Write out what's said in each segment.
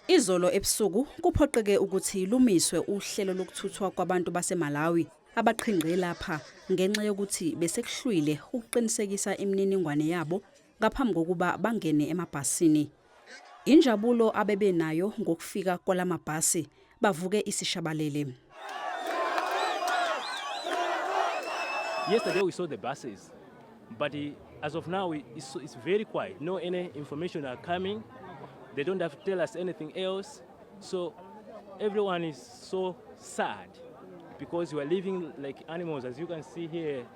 Izolo ebusuku kuphoqeke ukuthi lumiswe uhlelo lokuthuthwa kwabantu baseMalawi abaqhinqe lapha ngenxa yokuthi besekuhlwile ukuqinisekisa imininingwane yabo ngaphambi kokuba bangene emabhasini. Injabulo abebenayo ngokufika kwalamabhasi bavuke isishabalele. Yesterday we saw the buses, but as of now it's very quiet. No any information are coming. They don't have to tell us anything else. So everyone is so sad because we are living like animals. As you can see here,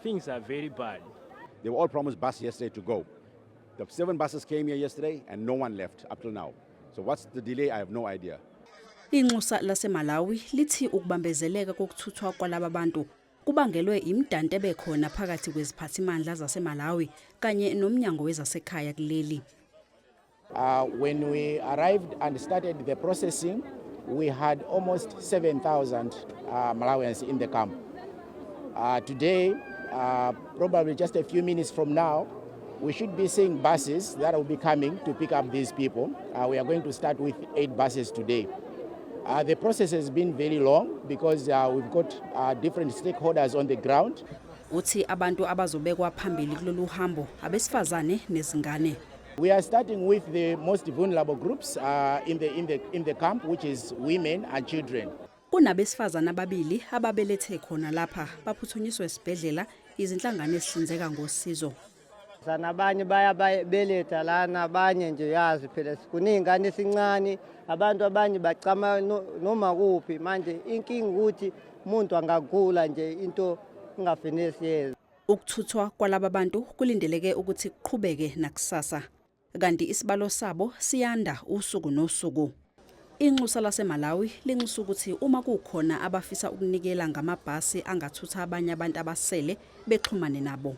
things are very bad. They were all promised bus yesterday to go. The seven buses came here yesterday and no one left up till now. So what's the delay? I have no idea. Inxusa laseMalawi lithi ukubambezeleka kokuthuthwa kwalaba bantu kubangelwe imidanti ebekhona phakathi kweziphathimandla zaseMalawi kanye nomnyango wezasekhaya kuleli. When we arrived and started the processing, we had almost 7,000 Malawians in the camp. Today, probably just a few minutes from now, we should be seeing buses that will be coming to pick up these people. We are going to start with eight buses today. The process has been very long because we've got different stakeholders on the ground. Uthi abantu abazobekwa phambili kulolu hambo abesifazane nezingane. We are starting with the most vulnerable groups in the camp, which is women and children. Kunabesifazane ababili ababelethe khona lapha baphuthunyiswa esibhedlela izinhlangano ezihlinzeka ngosizo. Sana abanye bayabeletha lana, abanye nje yazi phela kuney'ngane esincane, abantu abanye bachama noma kuphi. Manje inkinga ukuthi umuntu angagula nje into ingafune siyeza. Ukuthuthwa kwalaba bantu kulindeleke ukuthi kuqhubeke nakusasa. Kanti isibalo sabo siyanda usuku nosuku. Inxusa laseMalawi linxusa ukuthi uma kukhona abafisa ukunikela ngamabhasi angathutha abanye abantu abasele bexhumane nabo.